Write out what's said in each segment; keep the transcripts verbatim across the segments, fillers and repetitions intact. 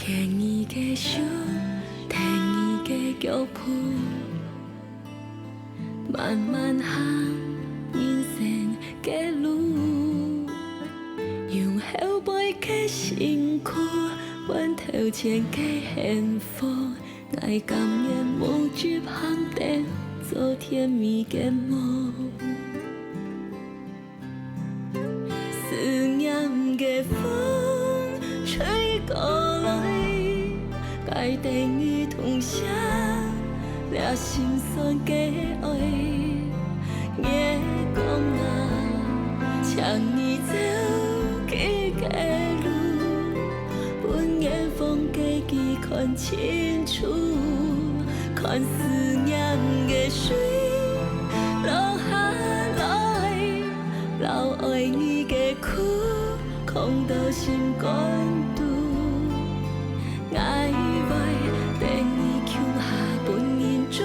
牽你个手，跈你个腳步，慢慢行人生个路。用後背个辛苦，換頭前个幸福。𠊎甘願無執行等，做甜蜜个夢。 思念个風吹過來，帶等你同行，這心酸个愛。月光啊，請你照佢个路，分遠方个佢看清楚，看思念个水落下來。 留愛你个苦，囥到心肝肚。𠊎會等你共下分人祝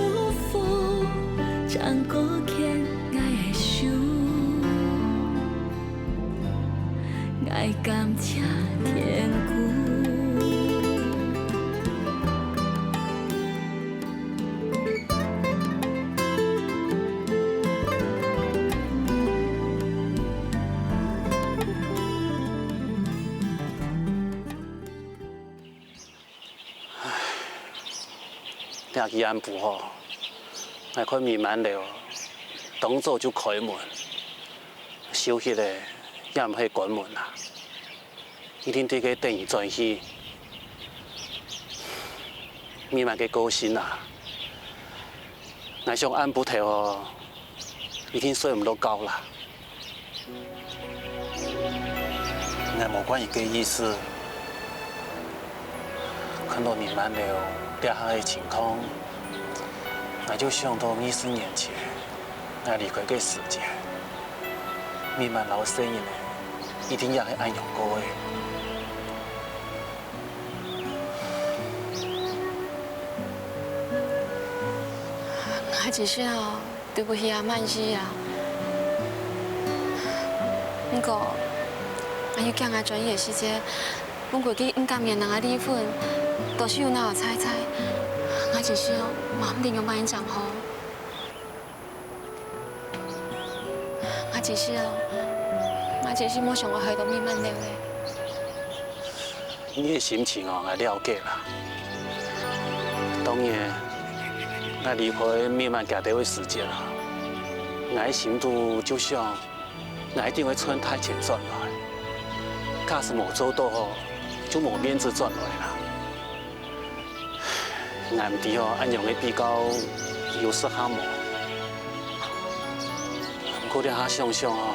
福，正過牽𠊎个手。𠊎感謝天公。 這幾暗晡吼，𠊎看美滿樓當早就開門，休息个也毋係關門啊。 一定在該等你轉去。美滿个個性啊，𠊎想暗晡頭哦，一定睡毋落覺啦。𠊎無怪你个意思，看到美滿樓這下个情況，𠊎就想到二十年前，𠊎離開个時節，美滿摎細人仔 一定也係恁樣過个。𠊎知曉對不起阿滿姨啊。毋過，𠊎又驚𠊎轉去个時節，分佢个毋甘願人个離婚，到時又鬧到彩彩。𠊎知曉，嘛毋知仰般正好。 𠊎知曉，𠊎知曉無想愛害到美滿樓个。你个心情哦，𠊎了解啦。當然，𠊎離開美滿佢兜个時節啊，𠊎心肚就想，𠊎一定會賺大錢轉來。假使無做到吼，就無面子轉來啦。 𠊎毋知哦，恁樣个比較有適合無？毋過這下想想哦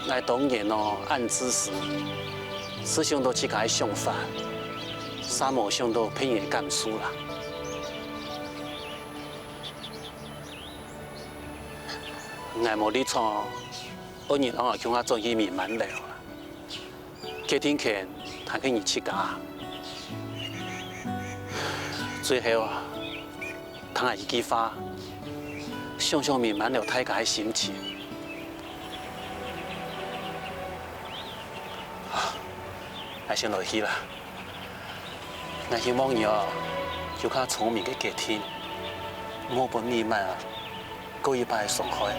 ，𠊎當然哦，恁自私，只想到自家个想法，煞無想到別人个感受啦。𠊎無立場，愛你摎𠊎共下轉去美滿樓啦。 決定權還係你自家。最後啊，聽𠊎一句話，想想美滿樓大家个心情。𠊎先來去啦。 𠊎希望你哦，有較聰明个決定，毋好分美滿啊，過一擺个傷害。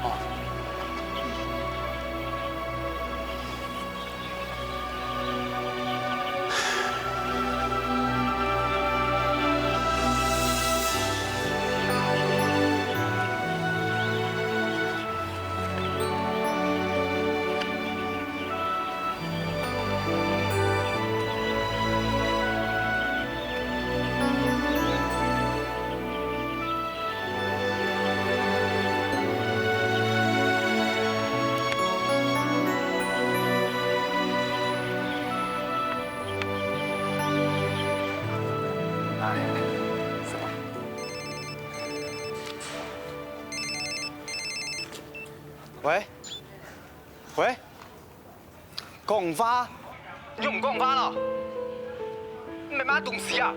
哦。喂？ 喂，講話，你又毋講話咯？你麼東西啊？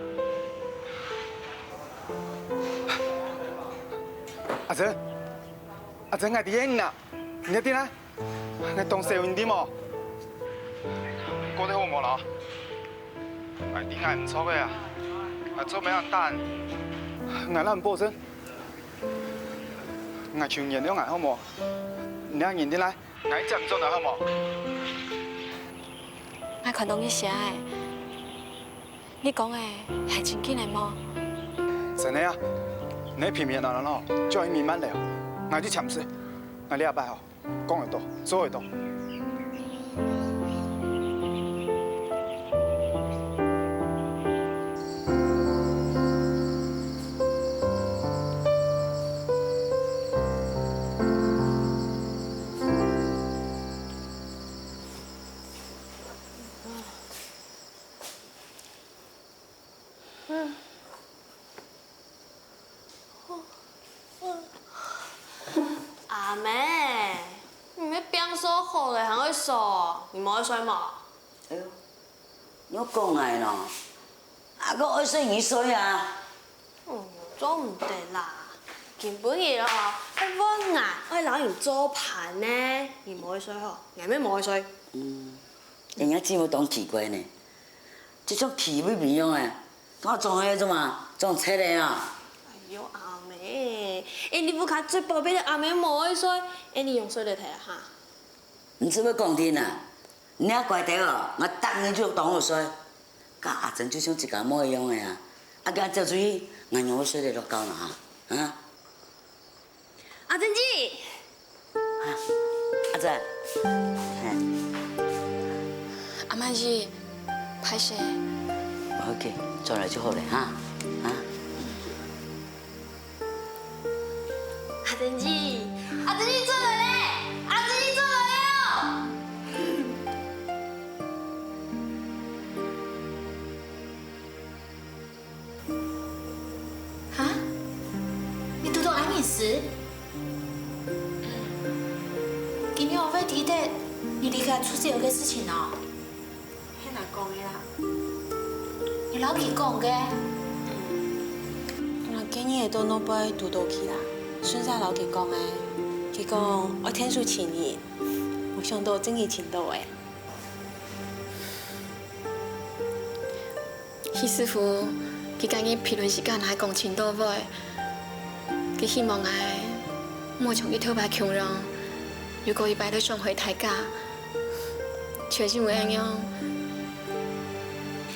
阿珍，阿珍，𠊎在這呢，你在哪？𠊎當愁你無？過得好無啦？ ，𠊎知𠊎毋著个啊，𠊎做毋得恁單。𠊎摎你保證，𠊎求你原諒𠊎好無？你啊，認真來，𠊎接轉來好無？𠊎看到你寫个，你講个係真經个無？真个啊，你平平安安哦，就愛美滿了，𠊎就簽字，𠊎這擺哦。 講會到，做會到。阿姆，你个病所好了還愛睡？你無愛睡無？哎喲，你講𠊎喏，阿哥愛睡你睡啊？嗯，做毋得啦，今晡日哦，係換𠊎愛摎你做伴呢，你無愛睡吼，𠊎乜無愛睡。嗯，人家姊妹當奇怪呢，就像奇怪一樣哎。 𠊎裝个做麼？裝賊个啊？哎喲，阿姆，哎，你屋下最寶貝个阿姆無愛睡，哎，你仰睡得忒啊哈？你係毋係講定啊？你啊乖忒哦，𠊎逐日就當好睡。佮阿珍就像自家妹一樣个啊，啊，佢走出去，𠊎仰會睡得落覺呢哈？啊？ 阿珍姊。阿珍，嘿。阿曼姨，歹勢。無要緊，轉來就好了哈，啊。阿珍姊，阿珍姊轉來了，阿珍姊轉來了哦。 哈？你堵著恁仔事？今日𠊎會記得你離家出走个事情哦。係𠊎講个啦。你摎佢講个？𠊎今日到外背堵著佢啦，順續摎佢講个。佢講愛𢯭手尋人，無想著真經尋著欸。 徐師傅，佢今日評論時間還講盡到位，佢希望𠊎莫像佢頭擺共樣，又過一擺來傷害大家。就係因為恁樣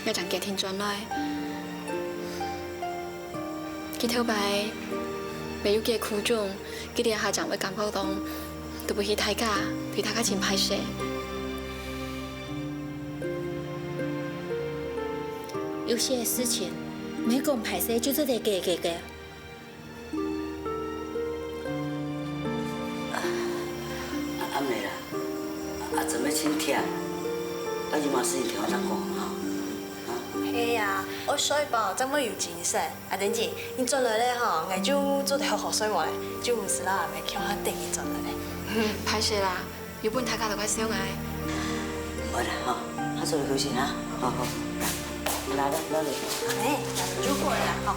，𠊎正決定轉來。 佢頭擺乜有幾苦衷，佢這下正會感覺到對毋起大家，對大家真歹勢。有些事情，毋係講歹勢就做得解決个。阿姆啦，阿珍乜盡忝，啊有麼个事情同𠊎講哈。係啊，愛睡飽正會有精神。 阿珍姊，你轉來了吼，𠊎就做得好好睡目了，就毋使摎阿姆共下等你轉來了。歹勢啦，又分大家都怪笑𠊎。毋會啦吼，好好休息哈，好好，來，來，來。哎，就過來了吼。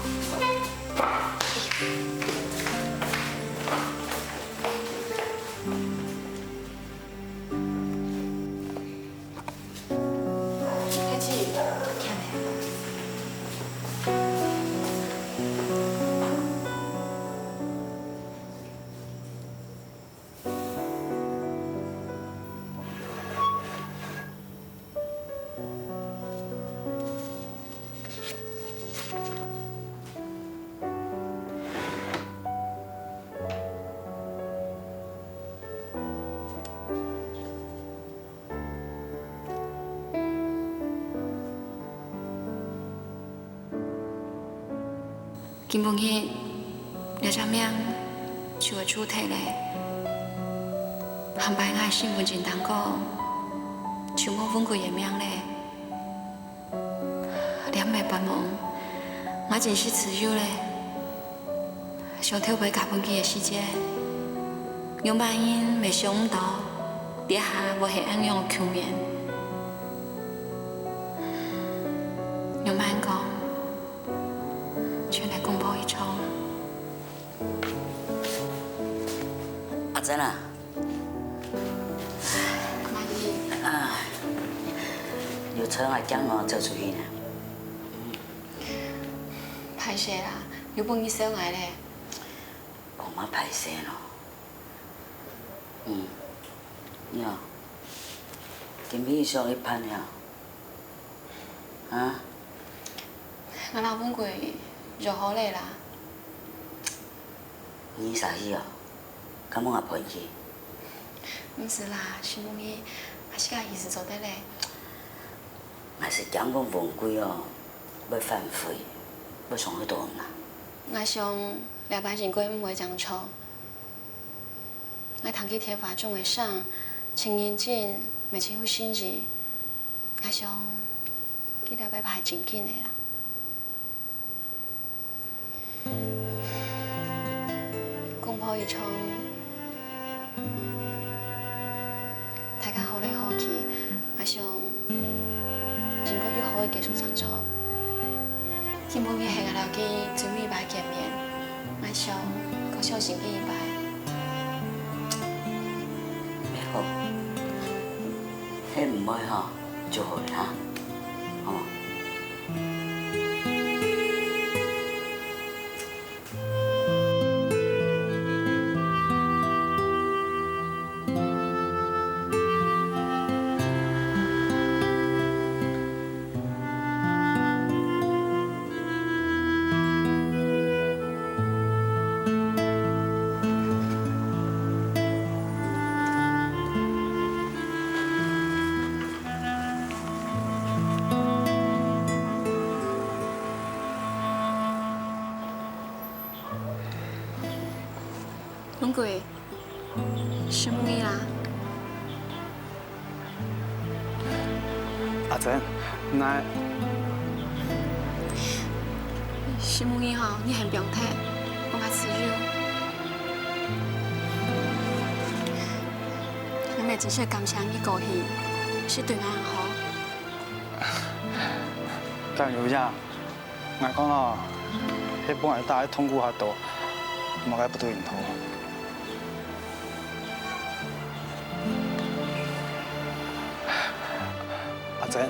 今晡日，這隻名就愛注忒了。下擺𠊎身份證頂高，就無文貴个名了。這下發夢，𠊎真實自由了。 想頭擺嫁分佢个時節，仰般人乜想毋到，這下會係恁樣个局面。仰般講，全係公婆一場。阿珍啊，阿姨。啊，有車還驚我走出去呢。歹勢啦，又分你笑𠊎咧。講麼歹勢咯？嗯，你啊，今晡日想去伴了？啊？𠊎摎文貴約好咧啦。你啥去哦？敢無𠊎陪你去？毋使啦，承蒙你，𠊎自家其實做得咧。𠊎係驚講文貴哦， 會反悔，會傷害到人啊。𠊎想這擺應該毋會正著。𠊎聽佢電話中个聲，真認真，乜真有誠意。𠊎想，佢這擺怕係正經个啦。 公婆一場，大家好來好去，𠊎想應該有好个結束正著。今晡日係𠊎摎佢最尾一擺見面，𠊎想過小心佢一擺。乜好，係毋會吼，就好了哈，吼。 文貴，承蒙你啦。阿珍，𠊎……承蒙你吼，你還放忒，分𠊎自由。𠊎乜真實感謝你過去，係對𠊎恁好。加油呀！ 𠊎講哦，係分𠊎帶來痛苦較多，無該不對人好。阿珍，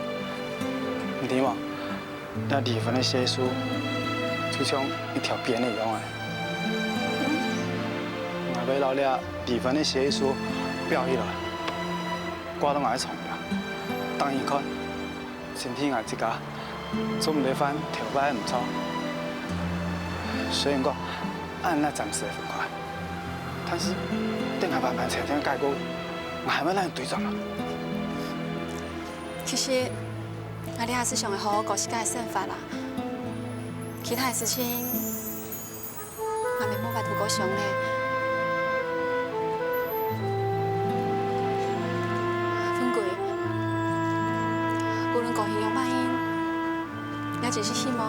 你知無？這離婚个協議書就像一條辮仔一樣个。𠊎會摎這離婚个協議書裱起來，掛到𠊎个床邊，當人看。 先替𠊎自家做毋得犯頭擺个毋著。雖然講，恁仔暫時个分開，但是等𠊎完完全全个改過，𠊎還會摎你追轉來。其實，𠊎這下係想愛好好過自家个生活啦。其他个事情， 𠊎乜無法度過想咧。文貴，無論過去仰般形，𠊎只係希望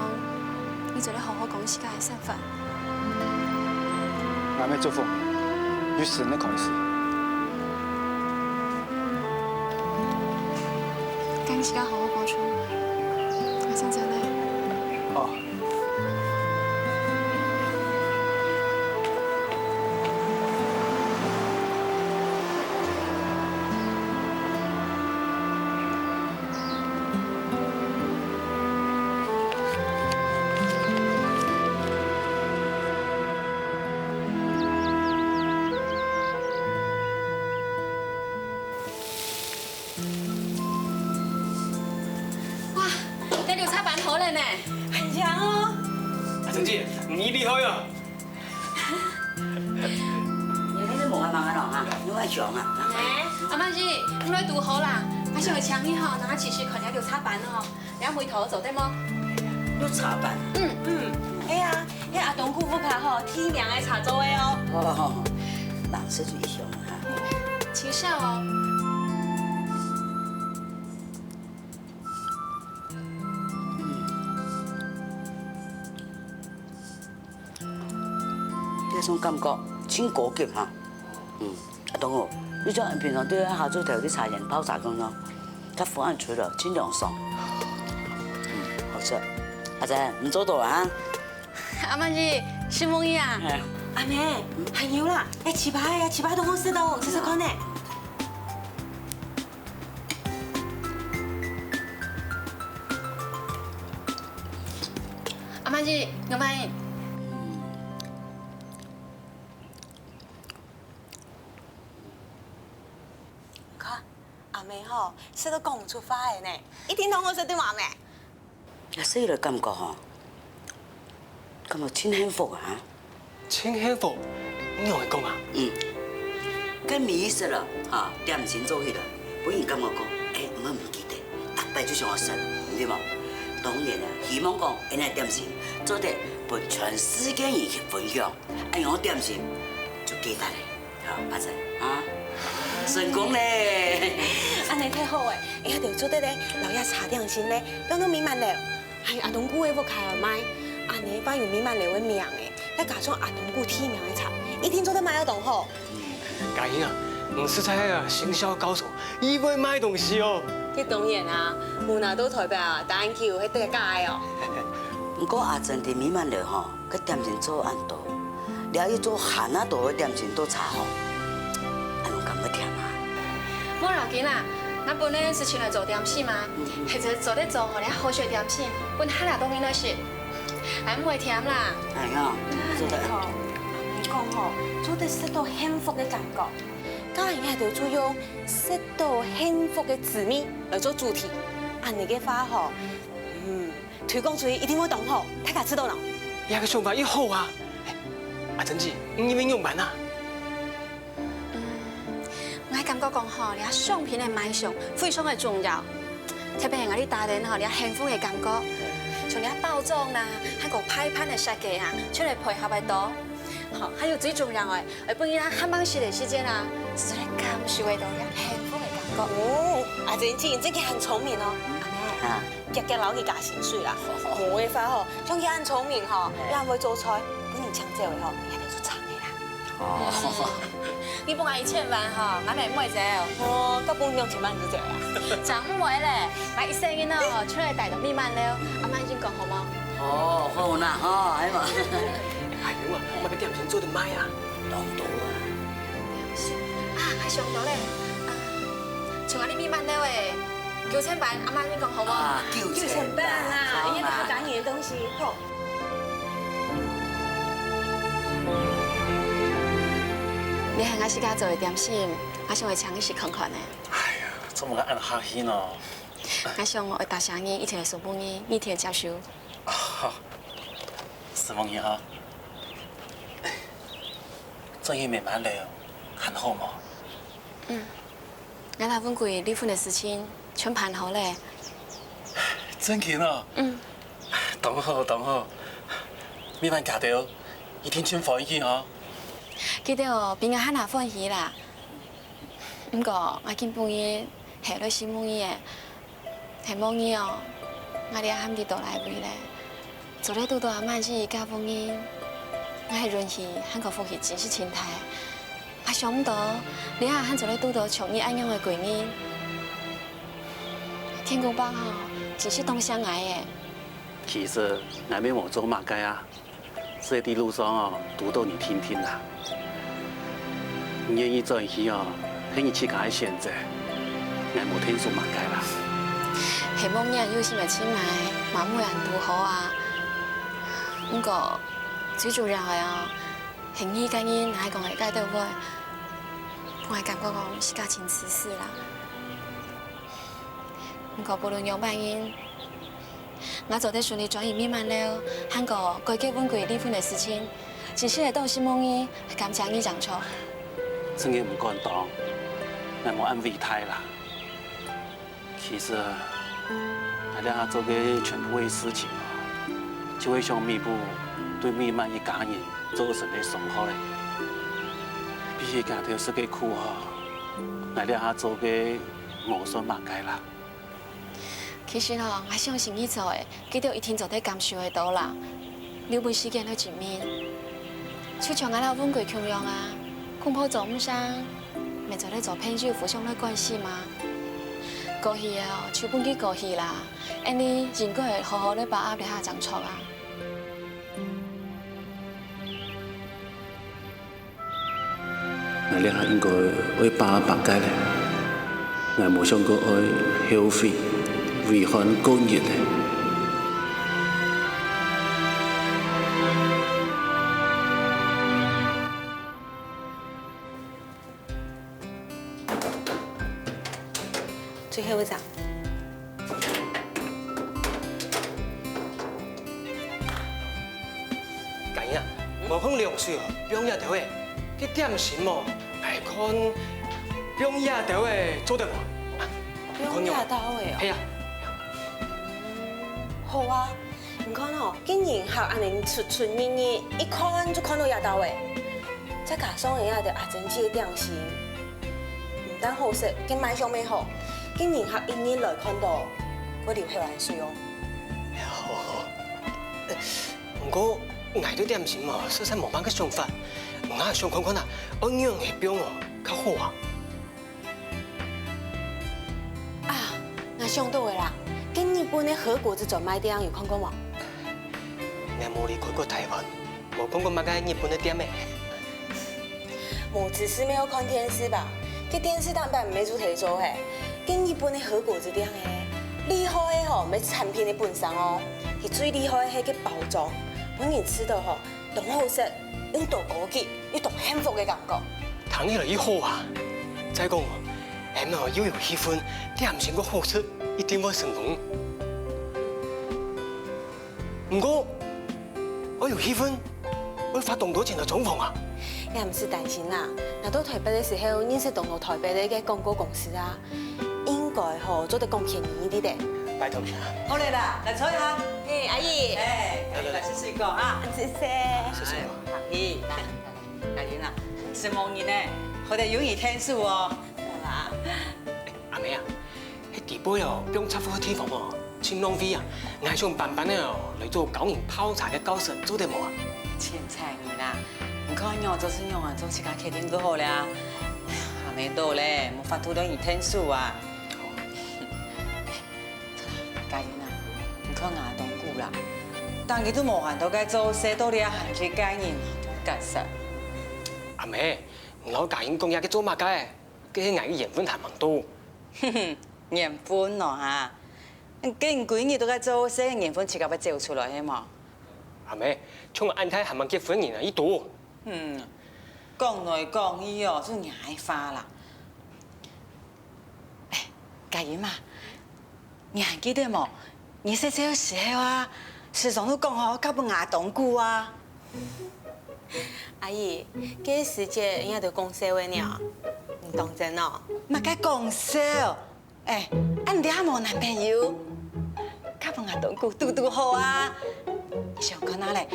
你做得好好過自家个生活。𠊎乜祝福你，有新个開始。該你自家好好保重，𠊎先走咧。哦。 哇，這綠茶粄好了呢！很香哦。阿珍姐，你厲害啊！你這無閒忙个咯哈，你愛想啊。哎，阿曼姐，你來堵好啦，𠊎想愛請你吼，拿去試看這綠茶粄哦，這味道做得無？綠茶粄？嗯。嗯，哎呀， 該阿東姑屋下吼，第一名个茶做个哦。哦，人食水香哈。請笑哦。這種感覺真高級哈。嗯。 阿東哦，你像𠊎平常對下晝頭去茶園泡茶共樣，較風恁吹來，真涼爽。嗯，好食。阿珍，你做到啊？阿曼姐，承蒙你啊。哎。阿妹，還有啦，哎，粢粑哎，粢粑當好食哦，食食看呢。阿滿意，有滿意。看，阿妹吼，食到講毋出話个呢，一定當好食對無，阿妹？ 𠊎食起來感覺吼，感覺真幸福啊！真幸福？你仰會講啊？嗯，該味緒咯，哈，點心做起來，分人感覺講，欸，毋好毋記得，逐擺就想愛食，對無？當然啊，希望講，𫣆个點心做得分全世界人去分享，恁樣點心就價值咧。 好，阿珍啊，成功咧！恁呢忒好咧，𠊎兜做得咧，摎這茶點心咧，放到美滿樓，還有阿東牯个屋下來賣，恁呢放有美滿樓个名个，再加上阿東牯地名个茶，一定做得賣到當好。嘉欣啊，你實在係啊，行銷高手，又會賣東西哦。這當然啊，無拿到代表啊，打籃球係得假个哦。毋過阿珍在美滿樓吼， 該點心做恁多，這又做還較多个點心做茶吼，恁樣敢會悿啊？無要緊啦，𠊎本來係請來做點心嘛，或者做得做好這好食點心，分還較多人來食，𠊎毋會悿啦。哎呀，做得。你講吼，做得食到幸福个感覺，該𠊎兜就用食到幸福个滋味來做主題，恁呢个話吼，嗯， 推廣出去一定會當好，大家知著無？這个想法又好啊！欸，阿珍姊，你認為仰般啊？嗯，𠊎感覺講吼，這商品个賣相非常个重要，特別係𠊎兜打等吼，這幸福个感覺，像這包裝啦，還過擺盤个設計啊，就來配合得到。吼，還有最重要个， 會分人啊，還吂食个時節啊，實在感受得到這幸福个感覺。哦，阿珍姊，你真个很聰明哦。阿妹，啊。遽遽摎佢加薪水啦。無个話吼，像佢恁聰明吼，又恁會做菜，分人請走个吼，𠊎兜就慘个啦。哦。你分𠊎一千萬吼，𠊎乜毋會走。哦，該分你兩千萬你就走啊？正毋會咧，𠊎一世人哦，就來戴到美滿樓，阿滿姨講好無？哦，好啦，吼，哎嘛。哎喲啊，麼个點心做得賣啊？ 當多啊。啊，還想到咧，啊，像𠊎俚美滿樓个九層粄，阿滿姨講好無？啊，九層粄啊，好啊。一定愛加你个東西，好。這係𠊎自家做个點心，𠊎想愛請你食看看呢。哎呀，做麼个恁客氣呢？𠊎想愛答謝你，一定愛送分你，你一定愛接受。啊，承蒙你哈。 最近美滿樓還好無？嗯，𠊎摎文貴離婚个事情全辦好咧。真个哦？嗯。當好，當好。美滿家頭一定盡歡喜哦。佢兜哦，比𠊎還較歡喜啦。毋過，𠊎今晡日係來承蒙你个。 係無你哦，𠊎這下毋知倒來位咧。做得堵著阿滿姨這份人，𠊎係運氣還過福氣真實盡大。𠊎想毋到，這下還做得堵著像你恁樣个貴人。天公伯吼，真實當惜𠊎誒。其實𠊎乜無做麼个啊。 所以在路上哦，堵著你定定啦。你願意轉去哦，係你自家个選擇，𠊎無定數麼个啦。係無你恁有心个尋𠊎，嘛無恁堵好啊。毋過，最主要个哦，係你个人，𠊎講个該兜話，𠊎感覺講自家真自私啦。 毋過無論仰般形，𠊎做得順利轉去美滿樓，還過改嫁文貴離婚个事情，真實會當承蒙你，感謝你正著。真个毋敢當，𠊎無恁偉大啦。其實，𠊎這下做个全部个事情哦，就係想彌補對美滿一家人造成个傷害。比起該兜食个苦吼，𠊎這下做个 無算麼个啦。其實吼，𠊎相信你做个，佢兜一定做得感受得到啦。留分時間來證明。就像𠊎摎文貴共樣啊，恐怕做毋成，乜做得做朋友互相來關心嘛。過去个哦，就分佢過去啦，𫣆俚應該好好來把握這下正著啊。 𠊎這下應該愛把握个咧，𠊎無想過愛後悔、遺憾過日咧。上。家英啊，無看涼水哦，放這兜仔，該點心哦，𠊎看放這兜仔做得無？啊，放這兜仔哦。係啊。好啊，你看哦，該人客恁仔出出入入，一看就看著這兜仔。再加上這兜阿珍姊个點心， 毋單好食，該賣相乜好，該人客一日來看著，會流口瀾水哦。好，好。毋過，𠊎對點心哦，實在無麼个想法。𠊎想看看啊，愛仰仔放哦，較好啊。啊，𠊎想著个啦，該日本个和果子專賣店有看過無？𠊎無離開過臺灣， 無看過麼个日本个店仔。無知識乜愛看電視吧？該電視頂擺毋係就在做係，該日本个和果子店仔，厲害个吼，毋係產品个本身哦，佢最厲害个係該包裝，分人食著吼，當好食，又當高級，又當幸福个感覺。聽起來又好啊！再講哦，𠊎等哦又有氣氛，點心又好食，一定會成功。毋過，愛有氣氛， 愛花當多錢來裝潢啊？你毋使擔心啦，𠊎到臺北个時候認識當多臺北个廣告公司啊，應該吼做得講便宜一點。拜託你啊。好了啦，來坐一下。嘿，阿姨。哎，來，來，來。來試試看啊。謝謝。謝謝。哎，阿姨，來，來，來，來，承蒙你呢，好得有你𢯭手哦。好啦。阿妹啊， 該底背哦，放雜貨个地方哦，盡浪費啊！𠊎想搬搬仔哦，來做教人泡茶个教室，做得無啊？凊採你啦，你看仰做就仰啊，做自家決定就好了啊。阿妹到了，無法度同你𢯭手啊。家英啊，你看𠊎當久啦，逐日都無閒到該做事，到底還去該人結煞。阿妹，你摎家英講這个做麼个？ 該係𠊎个緣分還吂到。哼哼，緣分哦哈！該你歸日都該做事，緣分自家會走出來係無？阿妹，像𠊎恁大還吂結婚人啊，已多。嗯，講來講去哦，就𠊎个話啦。哎，家英啊， 你還記得無？你細細个時候啊，時常都講吼，嫁分𠊎當久啊。阿姨，該時節人家都講笑个呢，你當真哦？麼个講笑？哎，恁樣還無男朋友？嫁分𠊎當久，堵堵好啊！你想看下咧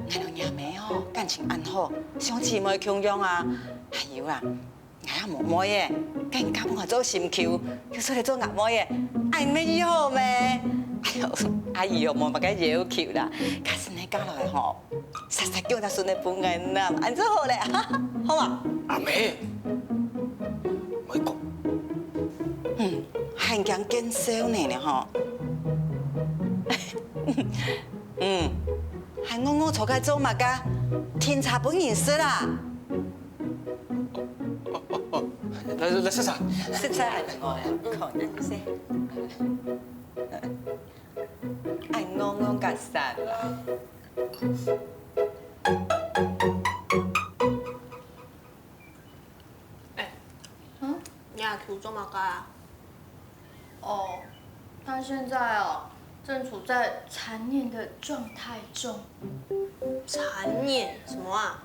，𠊎摎若姆吼，感情恁好，像姊妹共樣啊。還有啊， 𠊎也無妹仔，該你嫁分𠊎做心臼，又做得做吾妹仔，恁樣乜已好咩？哎喲，阿姨又無麼个要求啦，假使你嫁落來吼，煞煞降隻孫仔分𠊎揇，恁樣就好了，好無？阿姆，莫講。嗯，還驚見笑呢呢吼。嗯，還戇戇坐該做麼个？斟茶分人食啊！ 哦，哦，哦，來，來，來，食茶。食茶還另外啊，嗯，可能係。恁戇戇結煞啦。哎，嗯？你阿舅做麼个啊？ 哦，他現在哦，正處在殘念的狀態中。殘念什麼啊？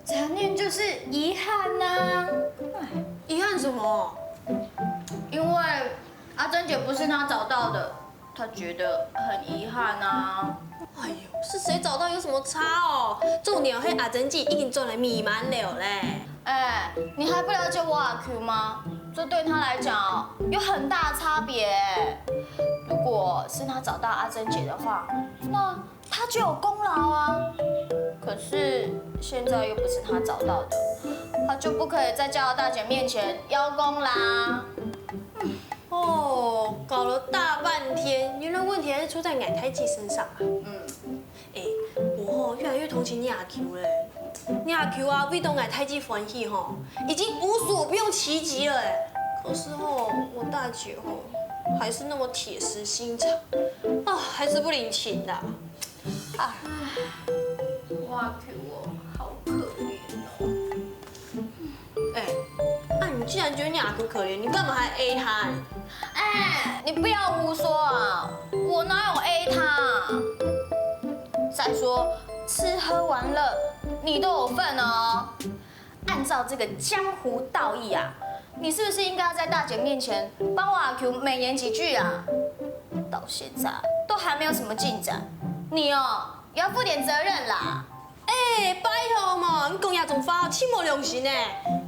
殘念就是遺憾吶。哎，遺憾什麼？因為阿珍姐不是他找到的，他覺得很遺憾啊。哎喲，是誰找到有什麼差哦？重點係阿珍姐已經轉來美滿樓咧。 哎，你還不了解我阿舅嗎？這對他來講哦，有很大的差別。如果是他找到阿珍姐的話，那他就有功勞啊。可是現在又不是他找到的，他就不可以在佳豪大姐面前邀功啦。哦，搞了大半天，原來問題還是出在𠊎大姊身上啊。嗯。 哎，𠊎吼越來越同情若舅咧。若舅啊，為著𠊎大姊歡喜吼，已經無所不用其極了哎。可是吼，我大姊吼，還是那麼鐵石心腸，啊，還是不領情的。啊，我舅哦，好可憐哦。 哎，啊，你既然覺得你阿舅可憐，你幹嘛還A他？哎，你不要胡说啊！我哪有A他啊？再说，吃喝玩乐你都有份哦。按照这个江湖道义啊，你是不是应该在大姐面前帮我阿 Q 美言几句啊？到现在都还没有什么进展，你哦也要负点责任啦。哎，拜託嘛，你講這種話，真無良心呢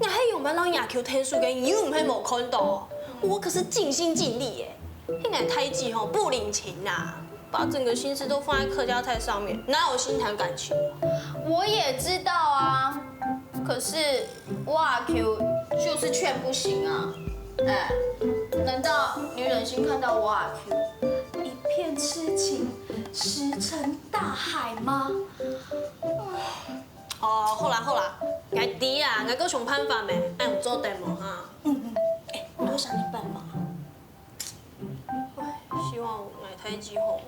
！𠊎係用心摎若舅𢯭手个，你又毋係無看到。我可是盡心盡力耶，係𠊎大姊吼不領情吶，把整個心思都放在客家菜上面，哪有心談感情？我也知道啊，可是我阿 Q 就是劝不行啊。哎，难道你忍心看到我阿 Q 一片痴情，石沉大海吗？ 哦，好啦好啦，𠊎知啦，𠊎過想辦法咩，愛用做得無哈？嗯嗯，哎，你有想點辦法啊？唉，希望𠊎大姊吼，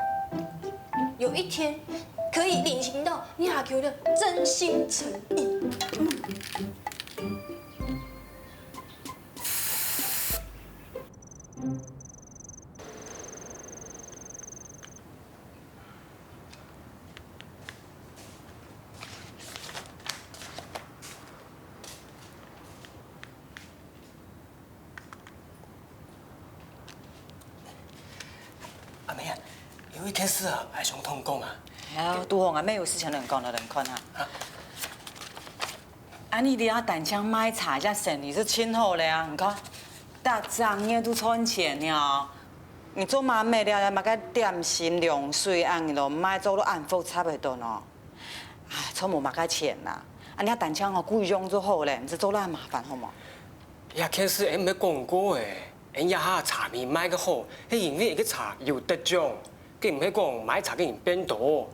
有一天可以領情到你阿舅的真心誠意。阿妹啊，有一件事啊，𠊎想同你講啊。哎呀，拄好阿妹有事情同你講，同你講啊。啊。恁呢你啊，單淨賣茶這生理係盡好了啊！你看，逐隻月都賺錢了。你做麼个了，麼个點心涼水恁呢咯，賣做到恁複雜个多喏。 唉，賺無麼个錢啦。恁樣單淨吼，顧用就好咧，毋使做恁麻煩，好無？這件事𠊎毋係講過誒，𠊎這下茶米賣个好，係因為𠊎个茶有得獎，佢毋係講買茶个人變多，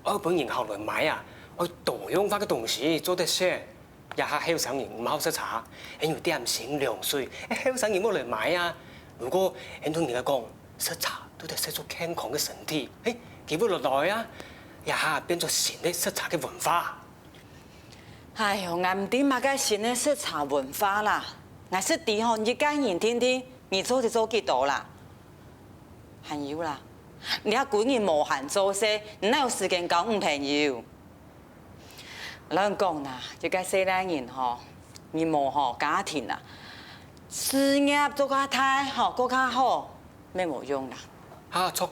愛分人客來買啊，愛多樣化个東西做得食。 這下後生人毋好食茶，還有點心涼水，後生人會來買啊。如果𠊎同人家講，食茶都得食出健康个身體，嘿，佢會落來啊。這下變做新个食茶个文化。哎喲，𠊎毋知麼个新个食茶文化啦，𠊎識知吼，一個人定定，你做得做幾多啦？還有啦，你這歸日無閒做事，你哪有時間交女朋友？ 老實講啦，這個細倈人吼，你無吼家庭啊，事業做較大吼，過較好，乜無用啦。哈，著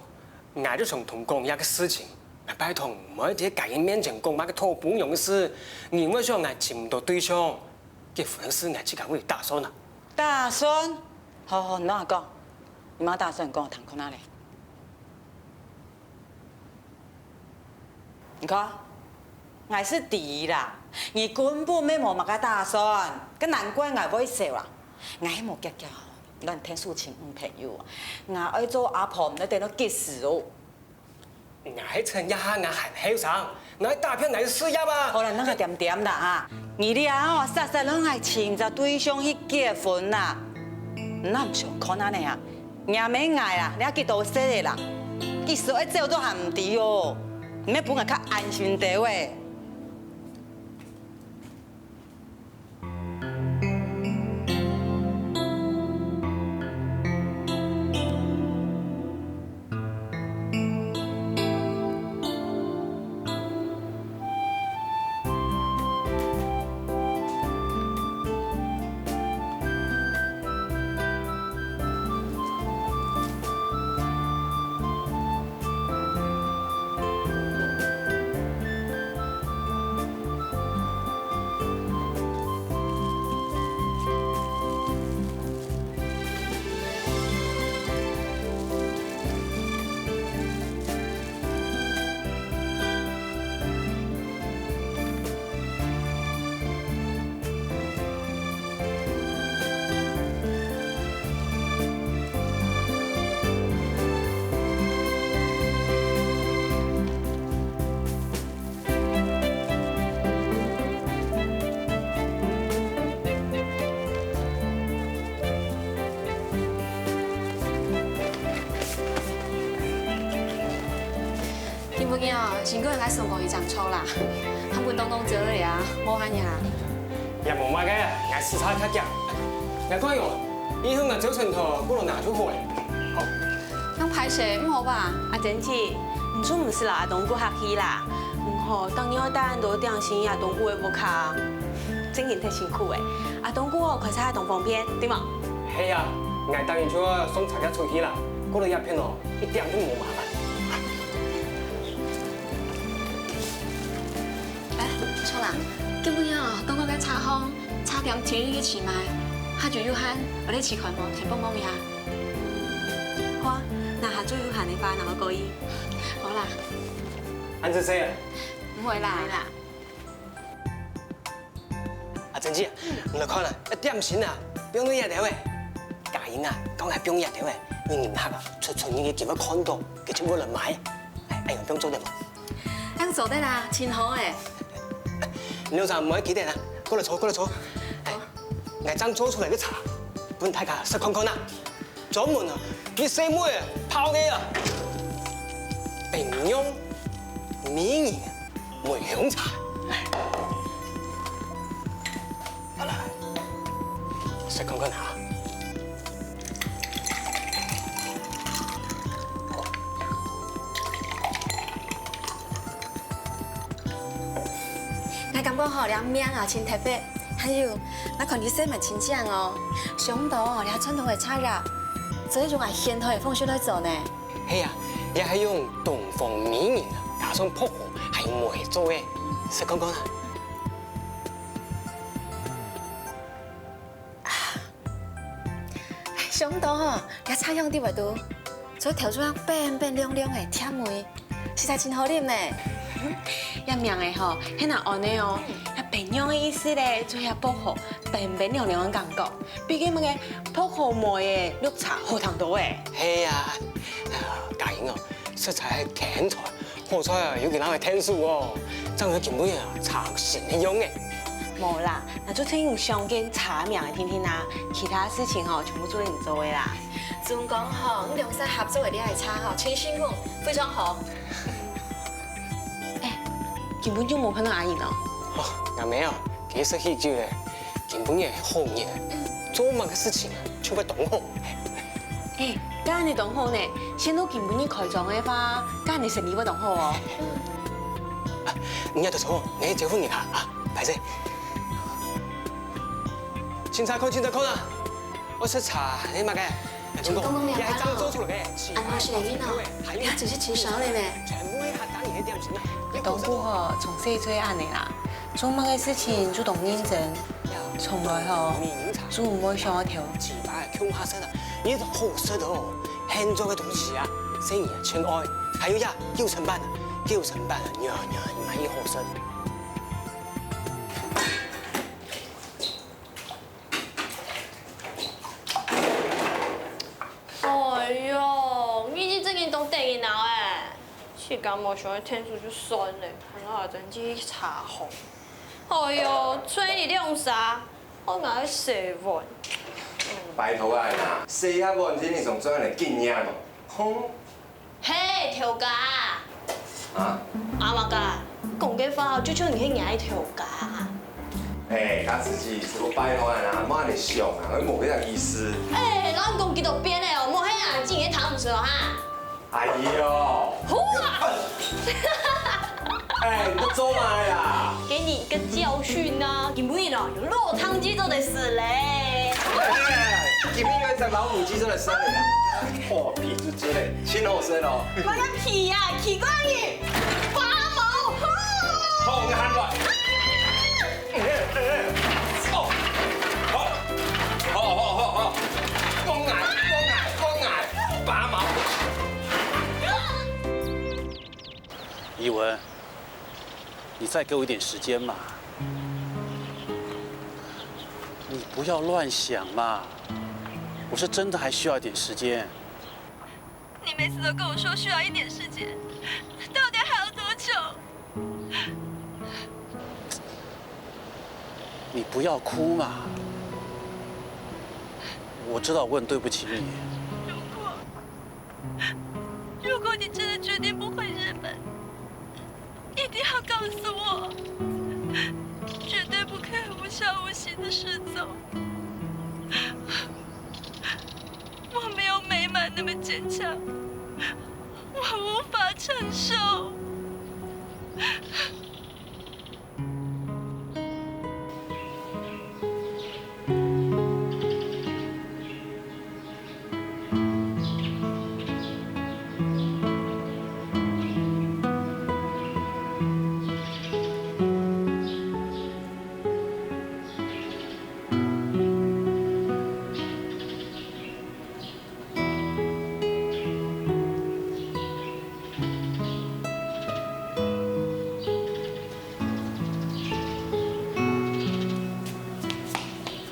，𠊎就想同你講這個事情，𠊎拜託，毋好在家人面前講麼个討餔娘个事，人會想𠊎尋毋到對象，結婚个事𠊎自家會打算啊。打算？好好，你同𠊎講，你麼个打算講，𠊎聽看啊咧。 你看，𠊎識知啦，你根本乜無麼个打算，該難怪𠊎會愁啦。𠊎係無結結吼，亂𢯭手尋女朋友啊。𠊎愛做阿婆，毋得等到幾時哦。𠊎係趁這下𠊎還後生，𠊎愛打拚𠊎个事業啊。好啦，哪好恬恬啦啊！ 你這吼，煞煞摎𠊎尋隻對象去結婚啦！你哪毋想看恁呢啊？若姆𠊎啊，這幾多歲了啦？幾時愛走都還毋知哦！你乜分𠊎較安心兜仔。 今晡日哦，辛苦𠊎送過一張桌啦，還分東東走了啊，無閒呀。也無麼个，𠊎駛車較遽。𠊎看哦，以後𠊎走程度，過來拿就好咧。恁歹勢，毋好吧？阿珍姊，你就毋使摎阿東牯客氣啦。毋好，逐日愛帶恁多點心去阿東牯个屋下，真經忒辛苦了。阿東牯哦，開車當方便，著無？係啊，𠊎逐日就愛送車仔出去啦，過來這片哦，一點都無麻煩。哎，秋蘭，今晡日哦，東牯个車項差點停一个市賣，下晝有閒，𠊎來試看無，先幫忙一下。 好啊，若下晝有閒个話，𠊎會過去。好啦。恁仔細啊。毋會啦。毋會啦。阿珍姊，你來看啊，這點心啊，放到這兜仔。嘉音啊，講𠊎放這兜仔，有人客啊，出出入入就會看著，佢就會來買。哎，哎喲，放做得無？恁做得啦，真好誒。你兩儕毋好企等啊，過來坐，過來坐。哎，𠊎正做出來个茶，分大家食看看啊。 專門啊，為細妹仔泡个啊，冰洋美人梅香茶。好啦，食看看哈。 𠊎感覺吼，這名啊真特別，還有，𠊎看佢色嘛真靚哦，想毋到哦，這傳統个茶葉，做得用現代个方式來做呢。係啊，這係用東方美人啊，加上薄荷還有梅做个，食看看啊。 想毋到吼，這茶香在這位，就透出來冰冰涼涼个甜味，實在真好啉呢。這名仔吼，係恁安呢哦，這冰洋个意思咧，就係薄荷冰冰涼涼个感覺，比該麼个薄荷梅个綠茶好聽多誒。係啊，啊，嘉音哦，實在係天才。 好彩啊，有佢摎𠊎𢯭手哦，正會今晡日啊，茶成新个樣仔。無啦，𠊎就同你相見茶名仔定定啊，其他事情吼，全部就係你做个啦。總講吼，你兩儕合作个這杯茶吼，真成功，非常好。哎，今晡日無看著阿英哦？哦，𠊎姆哦，佢食喜酒咧。 今晡日係好日，做麼个事情就會當好。哎，該恁呢當好呢，先到今晡日開張个話，該恁呢生理會當好哦。啊，你也得坐，你去招呼人客啊，歹勢。清茶看，清茶看啊！愛食茶，你麼个？ 中國，中國，也係正做出來个，恁好食个呢，這真係真少了呢。全部係客家人个點心啊。東牯吼，從細就恁呢啦，做麼个事情就當認真，從來吼，就毋會想愛偷。幾百共下食啊，你好食哦，現做个東西啊，細人啊，真愛。還有呀，九層粄啊，九層粄啊，呀呀，蠻好食。 哎喲，日日正經當得人惱欸！自家無想愛𢯭手就算了，還愛阿珍姊去茶行。哎喲，吹你兩儕，愛𠊎洗碗。拜託啊啦，洗下碗天你總賺來經驗哦。哼！ 嘿，頭家！啊？阿媽个，講个話就像你係𠊎个頭家。哎，家子姊，係無拜託啊，莫恁樣想啊，𠊎無該個意思。哎，摎你講幾多遍了哦，莫係恁樣，自家聽毋識哦哈。哎喲！好啊！哎，你做麼个啊？給你一個教訓啊！今晡日哦，有老湯雞做得食咧。哎，今晡日有一隻老母雞做得食咧。破皮就之類，真好食咯。 麼个皮呀，奇怪你，拔毛！好，你喊我。哦，好，好，好，好，好，光矮，光矮，光矮，拔毛。怡文，你再給我一點時間嘛。你不要亂想嘛，我是真的還需要一點時間。 你每次都跟我說需要一點時間，到底還要多久？你不要哭嘛，我知道我很對不起你。如果，如果你真的決定不回日本，一定要告訴我，絕對不可以無消無息的失蹤。 我沒有美滿那麼簡坚强，我无法承受。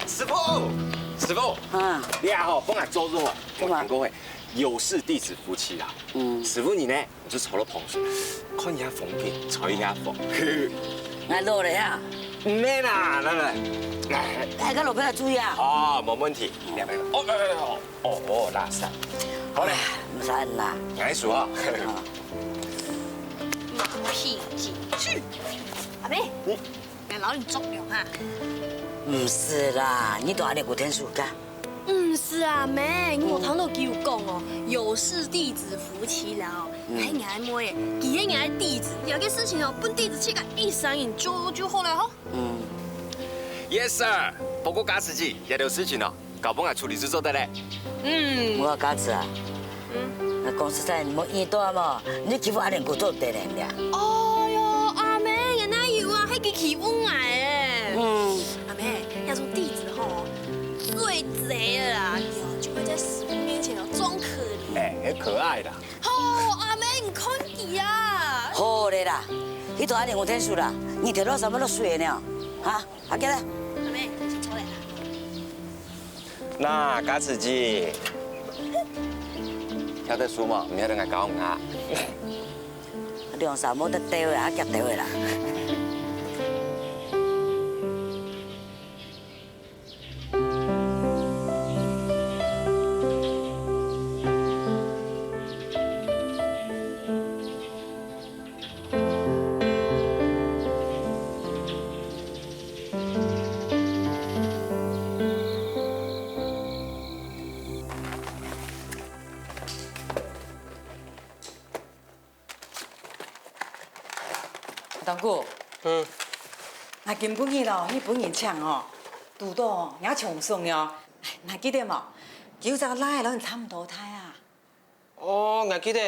师傅，师傅，啊，你好，帮俺做做啊。做么？我听过嘿，有事弟子服其劳。嗯，师傅你呢？ 就坐到旁邊，看一下風景，吹一下風。𠊎老了啊。毋免啦，來來，來。大家落去注意啊。哦，無問題。哦，哦，哦，哦，垃圾。好嘞，毋使啦。𠊎輸啊。啊。马屁精，去。阿妹，你，来老你作用哈。毋使啦，你都阿里古天暑假。 毋使啊，妹，你無聽到佢有講哦，有事弟子服其勞，該𠊎妹，佢係𠊎弟子，有个事情哦，分弟子自家一儕人做就好了吼。嗯，Yes sir，不過家慈姊，這兜事情哦，交分𠊎處理就做得了。嗯，我家慈啊，嗯，𠊎講實在，你無意到無？你欺負阿玲姑做得了呀？哦喲，阿妹，原來有啊，係佢欺負𠊎誒。嗯，阿妹，這種弟子吼， 最賊个啦，佢哦就會在師傅面前哦裝可憐。哎，很可愛的。吼，阿妹，你看佢啊！好了啦，你都阿玲姑天暑啦，你頭腦上面落水了呢，哈？阿杰來。阿妹，你先坐來啦。那家慈姊，曉得輸無？毋曉得𠊎教你啊。兩儕無得鬥个，阿杰鬥个啦。 東姑，嗯，𠊎今晡日咯去分人請哦，堵到若衝爽哦。𠊎記得無？佢有隻倈仔摎你差毋多大啊。哦，𠊎記得，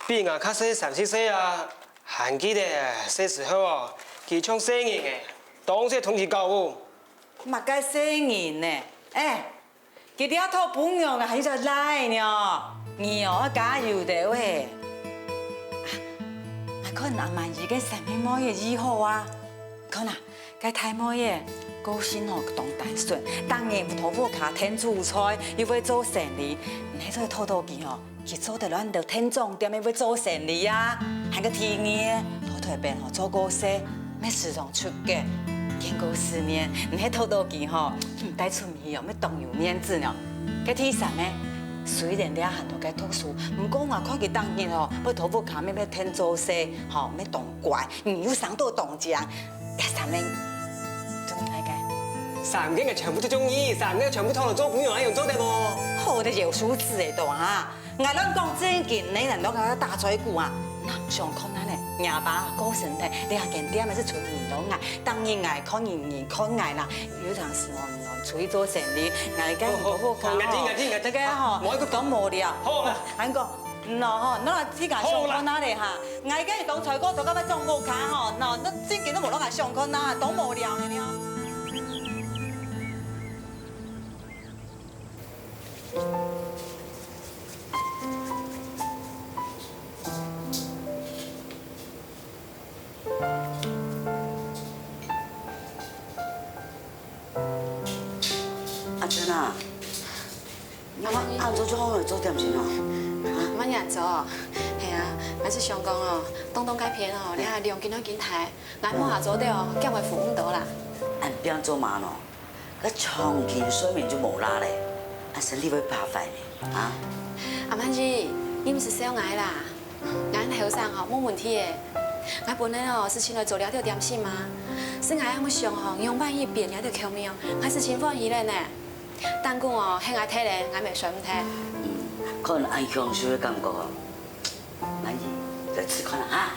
比𠊎較細三四歲啊，還記得細時候哦，佢像細人仔，當識同佢搞舞。麼个細人仔？哎， 佢這套餔娘啊，還有隻倈仔呢，你哦愛加油兜喂。啊，𠊎看阿滿姨个三个妹仔異好啊。看啊，該大妹仔，個性哦當單純，逐日佇屋下𢯭煮菜，又會做生理。你係討討佢哦， 佢做得來𠊎兜𢯭總店仔會做生理啊，還過第二，到臺北吼做過事，乜時常出國，見過世面，你係討討佢吼，帶出門去哦，乜當有面子呢。該第三呢，雖然這下還在該讀書，毋過𠊎看佢逐日吼，會佇屋下乜乜𢯭做事，吼，乜當乖， 嗯，又生到當靚，該三个中意哪个？三个𠊎全部都中意，三个全部討來做餔娘，恁樣做得無？好得有素質个都哈！𠊎亂講正經，你人都愛打嘴鼓啊！那想看恁呢，若爸過身忒，這間店乜係賰你摎𠊎，逐日𠊎看人，人看𠊎啦，有當時哦，你出去做生理，𠊎該毋好好搞哦，好，好，好，𠊎知，𠊎知，𠊎知。這个吼，無一个講無聊。好啦。還講， 喏吼，喏，自家想看下咧哈。𠊎个當菜哥都甲要裝屋下吼，喏，你正經都無摎𠊎想看啊，當無聊个了。阿珍啊， 你仰恁早就好來做點心哦？啊？麼人恁早？係啊，𠊎係想講哦，東東該片哦，這下量緊來緊大，𠊎無下做得哦，減會赴毋著啦。恁樣做麼个呢？該長期睡眠就無啦咧，恁身體會敗壞咧，啊？阿曼姨，你毋使笑𠊎啦。 𠊎後生吼，無問題个。𠊎本來吼，係請來做這兜點心嘛。係𠊎恁樣想吼，仰般去變這兜口味哦，𠊎係真歡喜咧呢。但講哦，係𠊎忒咧，𠊎乜選毋忒。嗯，看恁享受个感覺哦，恁樣來試看啊哈。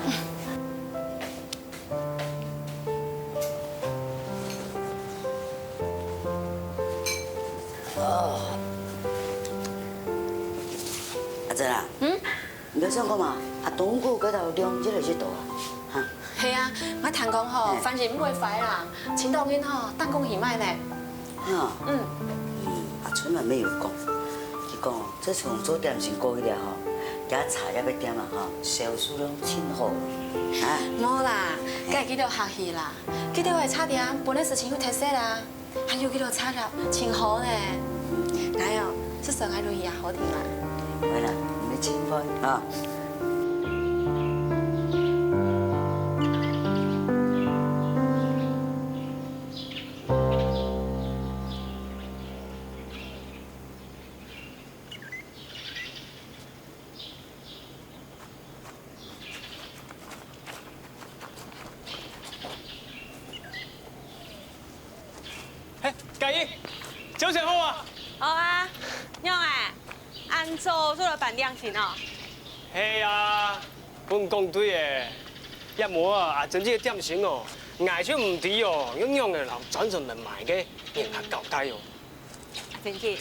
哦，阿珍啊，嗯，你有想過嘛？阿東哥該兜兩日來這兜啊？哈？係啊，𠊎聽講吼，嘿，番薯毋會壞啦，青島人吼，當講義賣呢。 哈，嗯，嗯，阿春還沒有講，佢講自從做點心過去了吼，佢茶葉个店啊吼，銷售量盡好，啊。無啦，該佢兜客氣啦，佢兜个茶店本來就盡有特色啦，還有佢兜茶葉盡好呢。來哦，叔叔，𠊎落去也好聽啊。好啦，你們盡歡啊。嘿，嘉怡，朝晨好啊！好啊，仰仔？恁早就來辦點心哦？係啊，分你講對咧，若無啊，阿珍姊个點心哦，𠊎就毋知哦，愛仰仔摎專程來買个人客交代哦。阿珍姊，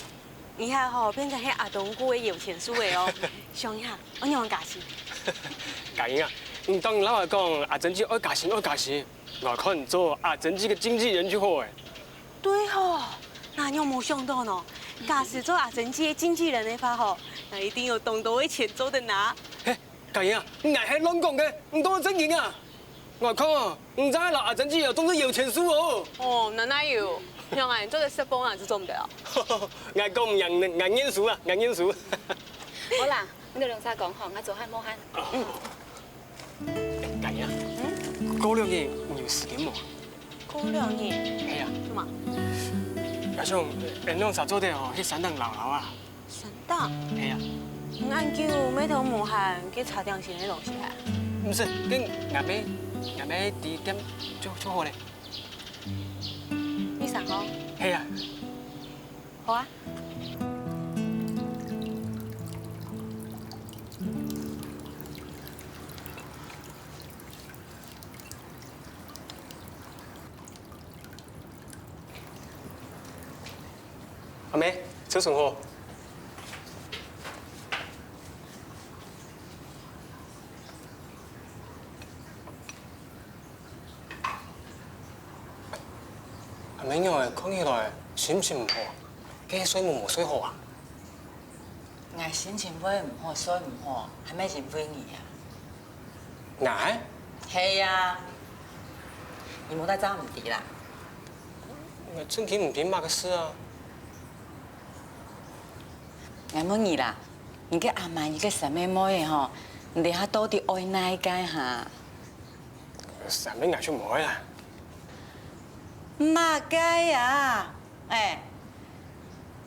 你這下吼變成係阿東哥个搖錢樹仔哦。想一下，愛仰加薪？嘉怡啊，你當然愛講阿珍姊愛加薪愛加薪，𠊎看你做阿珍姊个經紀人就好咧。對吼，𠊎仰無想到呢？假使做阿珍姊个經紀人个話吼，𠊎一定有當多个錢做得拿。嘿，嘉怡啊，𠊎係亂講个，你當正經啊！ 𠊎看哦，你正係摎阿珍姊哦，當做搖錢樹哦。哦，哪哪有？仰仔，做得食飯啊，就做毋得哦。𠊎講毋贏，𠊎認輸啊，𠊎認輸。好啦，你兜兩儕講吼，𠊎做下無閒。嘉怡啊，嗯？過兩日你有時間無？過兩日？係啊。做麼？𠊎想，𠊎兩儕做得吼，去山頂遶遶啊。 山頂？係啊。你恁久乜都無行該茶點心个東西啊？毋使，該𠊎乜，𠊎乜知店就，就好咧。你想哦？係啊。好啊。 阿姆，早上好。阿姆，仰仔看起來心情毋好，該睡目無睡好啊？ 𠊎心情會毋好、睡毋好，還乜因為你啊？𠊎？係啊，你無得詐毋知啦。𠊎正經毋知麼个事啊。𠊎問你啦，你个阿姆、你个三妹妹仔吼，你這下到底愛哪一個哈？三妹𠊎就無愛啦。麼个啊？ 哎，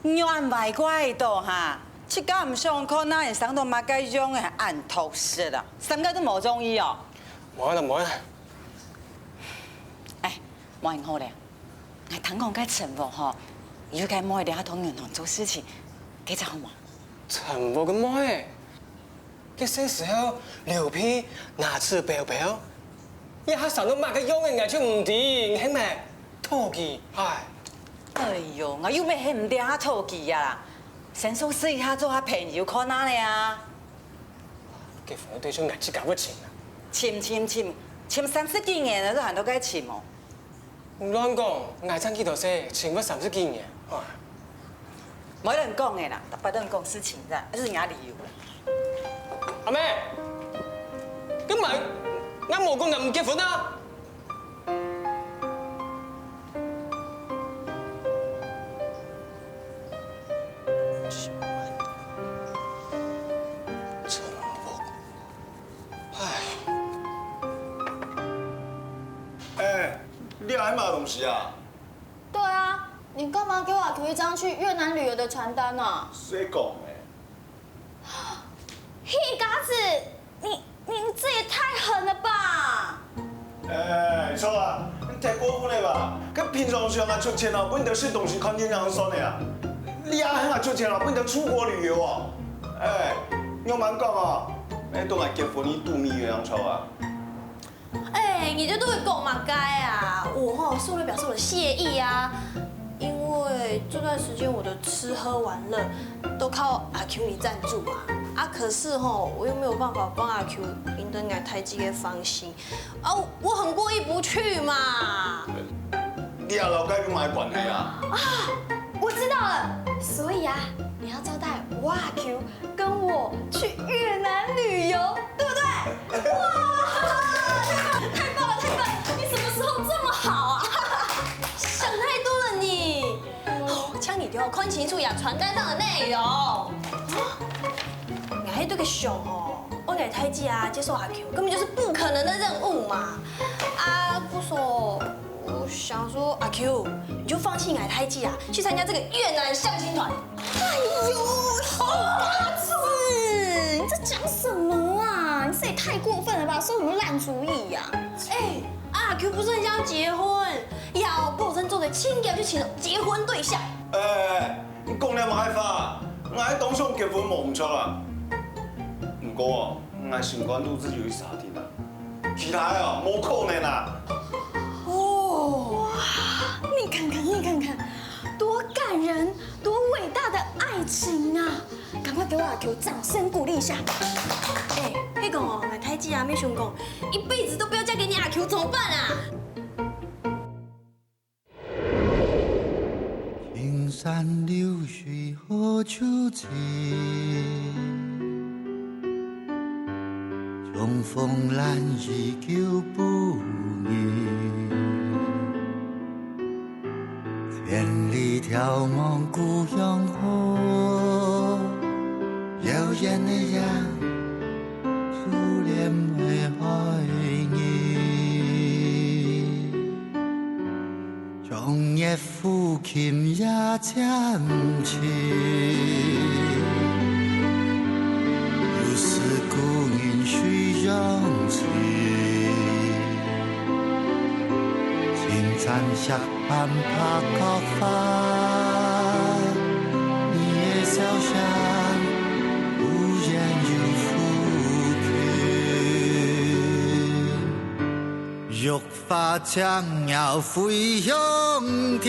你恁壞怪到哈，自家毋想看，哪會生到麼个樣仔，恁討食啊！三個都無中意哦。無啦，無啦。哎，無恁好咧。𠊎聽講該陳屋吼，有個妹仔在該同銀行做事情，該隻好無？陳屋个妹仔？ 該細時候流鼻，牙齒飆飆，這下生到麼个樣仔，𠊎就毋知，你係無討佢？唉。哎喲，𠊎又毋係喊你討佢啊啦，先熟識一下，做下朋友看啊咧啊。結婚个對象𠊎自家會尋啊。尋尋尋，尋三十幾年了，都還在該尋哦。 亂講，𠊎正幾多歲，尋會三十幾年，唉。無人講个啦，逐擺都講事情啦，還係人家理由啦。阿姆，今晡𠊎無講𠊎毋結婚啊？陳屋。 唉。哎，這係麼東西啊？對啊，你幹嘛給我塗一張去越南旅遊的傳單啊？誰講的？嘿，嘎子，你，你這也太狠了吧！哎，著啊，你太過分了吧？該平常時𠊎出錢哦，分你兜食東西看電影算了啊。這下還𠊎出錢哦，分你兜出國旅遊哦。哎，仰般講哦？哎，都來結婚，你肚皮有樣臭啊？哎，你這都會講麼个啊？我吼，是為了表示我的謝意啊。因為這段時間我的吃喝玩樂都靠阿 Q你贊助啊。啊，可是吼，我又沒有辦法幫阿 Q贏得𠊎大姊个芳心。啊，我很過意不去嘛。你也老該有麼个關係啊？啊，我知道了。所以啊，你要招待我阿 Q 跟我去越南旅遊，對不對？哇，太棒了，太棒了！你什麼時候這麼好啊？想太多了你。哦，像你給我看清楚呀，傳單上的內容。啊，你還對个想哦，我愛大姊啊，接受阿 Q 根本就是不可能的任務嘛。啊，不說，我想說阿 Q，你就放棄𠊎大姊啊，去參加這個越南相親團。哎呦，好大志，你在講什麼啊？你這也太過分了吧，出什麼爛主意呀？哎，阿 Q 不是很想要結婚，要過生做得親家就請了結婚對象。哎，你講了麼个話？𠊎當想結婚無毋著啊。毋過，𠊎心肝肚只有一儕人啊，其他个哦，無可能啊。哦，你看看，你看看，多感人，多偉大的愛情啊！趕快給我阿 Q 掌聲鼓勵一下。哎，該講哦，𠊎大姊啊，沒想講，一輩子都不要嫁給你阿 Q，怎麼辦啊？青山綠水何處尋？重逢難遇舊不遇。千里眺望故鄉好，遙遠的影，思念的海兒。 長夜抚琴夜漸沉，又思故人西廂情。青山石板白角花，你的笑聲，忽遠又忽近。 玉髮青鳥飛向天。